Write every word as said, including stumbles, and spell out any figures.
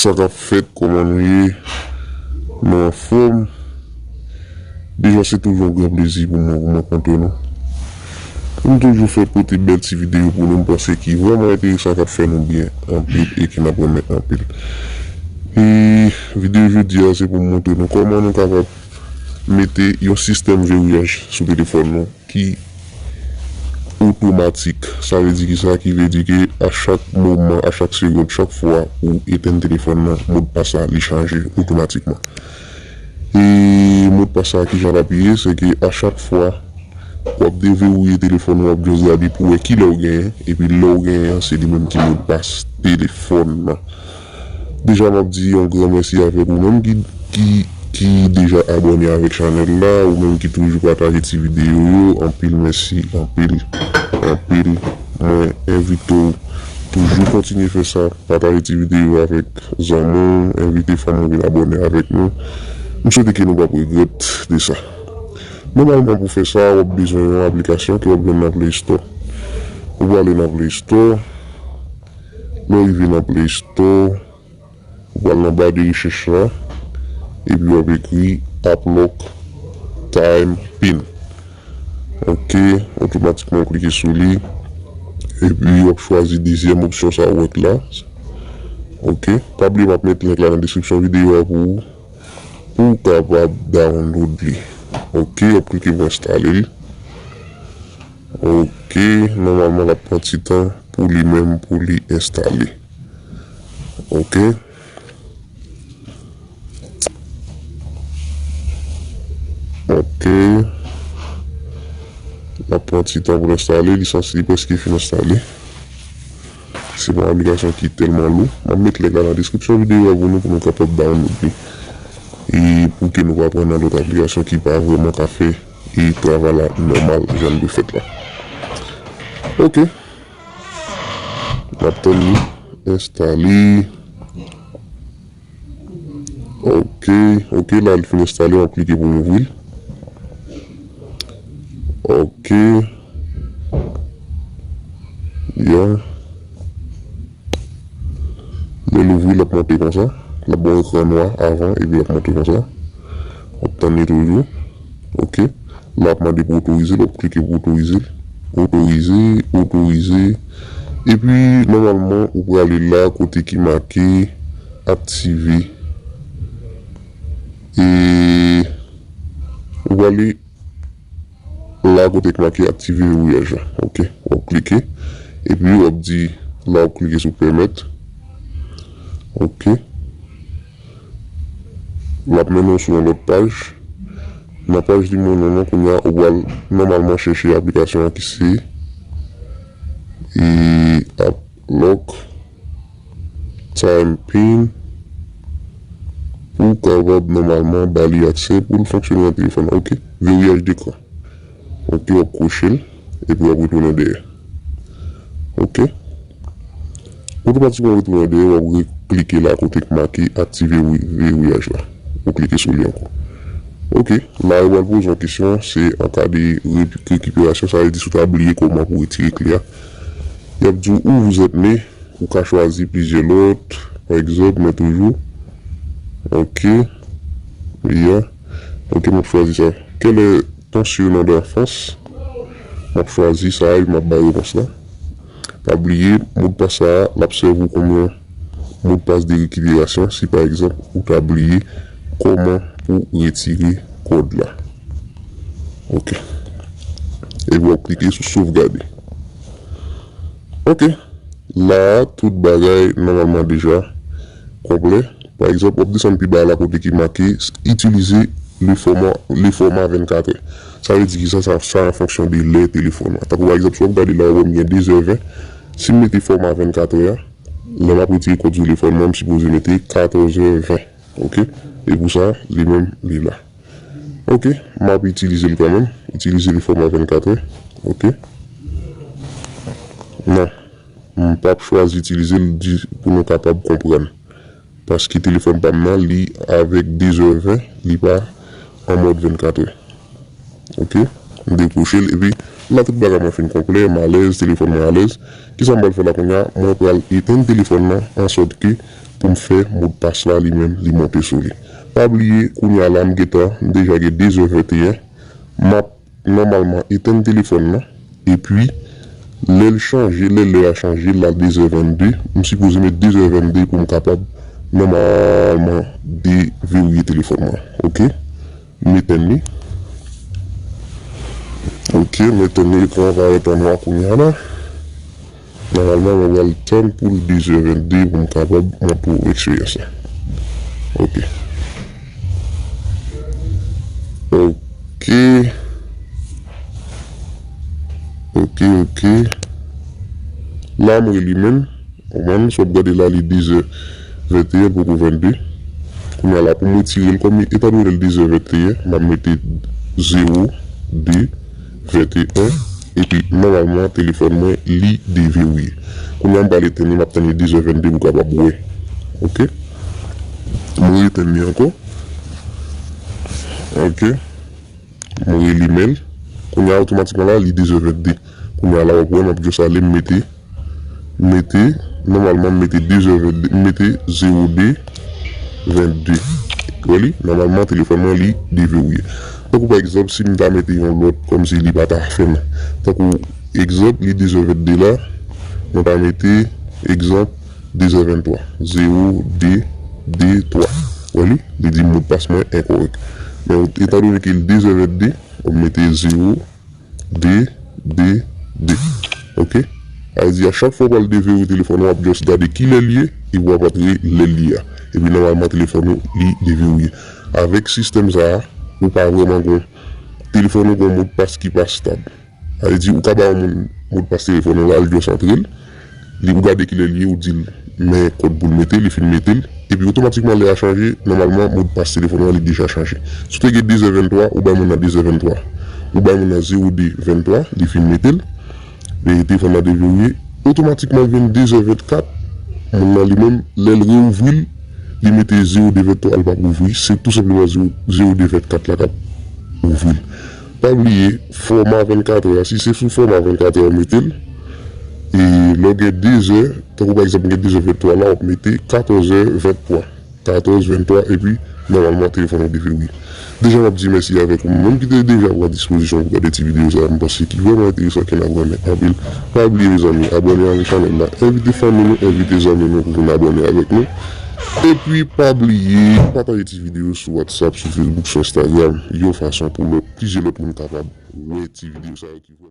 Sa k ap fèt, kòman nou ye? Nou anfòm? Deja, se toujou yon gran plezi pou mwen, pou mwen kontre nou. M toujou fè pote bèl ti videyo pou nou, m panse ki vrèman enteresan, k ap fè nou byen anpil e ke n ap renmen anpil. E videyo jodi a, se pou m montre nou kòman nou kapab mete yon sistèm vewouyaj sou telefòn nou ki otomatik. Sa vle di ki sa? Ki vle di ke a chak moman, a chak segonn, chak fwa ou etenn telefòn nan, modpas la, li chanje otomatikman. E modpas sa, kijan l ap ye? Se ke a chak fwa w ap deverouye telefòn ou, w ap just gade pou wè ki lè w genyen, epi lè w genyen an, se li menm ki modpas telefòn nan. Deja, m ap di yon gran mèsi avèk ou menm ki, ki, ki deja abòne avèk chanèl la, ou menm ki toujou pataje ti videyo yo. Anpil mèsi, anpil, anpil. Mwen envite w toujou kontinye fè sa, pataje ti videyo avèk zanmi w, envite fanmi w vin abòne avèk nou. M swete ke nou p ap regrèt de sa. Nòmalman, pou fè sa, w ap bezwen yon aplikasyon ke w ap jwenn nan Play Store. Ou prale nan Play Store. Lè w rive nan Play Store, ou pral nan ba de rechèch la, epi w ap ekri App Lock Time Pin. Ok, otomatikman w klike sou li, epi w ap chwazi dezyèm opsyon sa w wè k la. Ok, pa bliye m ap met link la nan deskripsyon videyo a pou ou, pou w kapab download li. Ok, w ap klike pou enstale li. Ok, nòmalman l ap pran ti tan pou li menm, pou li enstale. Ok. Ok. L ap pran ti tan pou l enstale, li sanse, li prèske fin enstale. Se pa yon aplikasyon ki tèlman lou. M ap met link la nan deskripsyon videyo a pou nou, pou nou kapab download li. E pou ke nou pa pran nan lòt aplikasyon ki pa vrèman ka fè e travay la nòmal jan l dwe fèt la. Ok. N ap tann li enstale. Ok, ok, la l fin enstale, m ap klike pou m ouvri l. Ok. Ya. Lè l ouvri, l ap monte konsa. L ap ba w ekran nwa avan, epi l ap monte konsa. W ap tann li toujou. Ok. La ap mande pou otorize l, w ap klike pou otorize l. Otorize, otorize. Epi, nòmalman, ou prale la kote ki make aktive. E ou prale la kote ki make aktive vewouyaj la. Ok, w ap klike. Epi, w ap di, la w ap klike sou pèmèt. Ok. L ap mennen w sou yon lòt paj. Nan paj li mennen w nan, kounye a, ou pral nòmalman chèche aplikasyon an ki se, e, App Lock Time Pin, pou w kapab nòmalman ba li aksè pou l fonksyone nan telefòn nan. Ok, vewouyaj dekran. Ok, w ap kwoche l, epi w ap retounen dèyè. Ok. Otomatikman w retounen dèyè, w ap reklike la kote k make aktive wi-, vewouyaj la. Ou klike sou li ankò. Ok, la yo pral poze yon kesyon, se an ka de re-, rekiperasyon, sa vle di si w ta bliye kòman pou retire kle a. Y ap di w où vous êtes né, ou ka chwazi plizyè lòt, pa egzanp, mwen toujou. Ok, ya. Ok, m ap chwazi sa. Quel est ton surnom d'enfance? M ap chwazi sa epi m ap bay repons la. Pa bliye, modpas sa a, l ap sèvi w kòm yon modpas de rekiperasyon si, pa egzanp, ou ta bliye kòman pou retire kòd la. Ok. Epi w ap klike sou sovgade. Ok. La a, tout bagay nòmalman deja konplè. Pa egzanp, w ap desann pi ba la kote ki make itilize le format, le format vennkat è. Sa vle di ki sa, sa, sa an fonksyon de lè telefòn nan. Tankou pa egzanp, si w ap gade la, w ap wè m gen de zè ven. Si m mete fòma vennkat è a, lè m ap retire kòd sou telefòn mwen, m sipoze mete katòz è ven. Ok? E pou sa, li menm, li la. Ok, m ap itilize l kanmenm. Itilize le format vennkat è. Ok? Non. M p ap chwazi itilize l di, pou nou kapab konprann. Paske telefòn pa m nan, li avèk de zè ven, li pa an mòd vennkat è. Ok? M dekwoche l, epi La, tout bagay mwen fin konplè, m alèz, telefòn mwen alèz. Kisa m pral fè la kounye a? Mwen pral etenn telefòn nan, ansòt ke pou m fè modpas la li menm, li monte sou li. Pa bliye, kounye a la, m gentan, m deja gen de zè venteyen. M ap nòmalman etenn telefòn nan. Epi, lè l chanje, lè lè a chanje, la de zè vennde, m sipoze met de zè vennde pou m kapab nòmalman deverye telefòn mwen. Oke? M etenn li. Oke, m etenn li, ekran an parèt an nwa kounye a la. Nòmalman, mwen pral tann pou l de zè vennde pou m kapab montre w eksperyans la. Oke. Oke. Oke, oke. La, m relimen l. Ou konprann? Si w ap gade la, li de zè venteyen, poko vennde. Kounye a la, pou m retire l, kòm etan done l de zè venteyen, m ap mete zewo de venteyen. Epi, nòmalman, telefòn mwen, li deverye. Kounye a, m pral etenn li, m ap tann li de zè vennde pou w kapab wè. Oke? M retenn li ankò. Oke? M relimen l. Kounye a, otomatikman la, li de zè vennde. Kounye a la, w ap wè, m ap just ale, m mete, m mete, nòmalman, m mete de zè vennde, m mete zewo de vennde. Wè li? Nòmalman, telefòn mwen, li deverye. Tankou pa egzanp, si m ta mete yon lòt, kòmsi li pa ta fè m. Tankou egzanp, li de zè vennde la, mwen ta mete egzanp, de zè venntwa, zewo de de twa. Wè li? Li di modpas mwen enkòrèk. Men, etan done ke li de zè vennde, w ap mete zewo de de de. Oke? Sa vle di, a chak fwa w pral deverye telefòn ou, w ap just gade ki lè l ye, epi w ap antre lè l ye a. Epi, nòmalman, telefòn ou, li deverye. Avèk sistèm sa a, ou pa vrèman gon, telefòn ou gon modpas ki pa stab. Sa vle di, ou ka ba yon moun modpas telefòn ou la, l just antre l, li, ou gade ki lè l ye, ou di l men kòd pou l mete, li fin mete l, epi otomatikman lè a chanje, nòmalman modpas telefòn ou an li deja chanje. Si w te gen de zè venntwa, ou bay moun nan de zè venntwa. Ou bay moun nan zewo de venntwa, li fin mete l, e telefòn nan deverye, otomatikman vin de zè vennkat, moun nan li menm, lè l reouvri l, li mete zewo de venntwa, l p ap ouvri, se tou senpleman zewo, zewo de vennkat la k ap ouvri l. Pa bliye, fòma vennkat è a, si se sou fòma vennkat è ou mete l, e lè w gen de zè, tankou pa egzanp, ou gen de zè venntwa la, w ap mete katòz è venntwa. Katòz, venntwa, epi nòmalman telefòn ou deverye. Deja, m ap di mèsi avèk ou menm ki te deja pran dispozisyon pou gade ti videyo sa a, m panse ki vrèman enteresan, ke n aprann anpil. Pa bliye, mezanmi, abòne avèk chanèl la, envite fanmi nou, envite zanmi nou pou vin abòne avèk nou. Epi, pa bliye, pataje ti videyo sou WhatsApp, sou Facebook, sou Instagram, yon fason pou lòt, plizyè lòt moun kapab wè ti videyo sa yo ki vrèman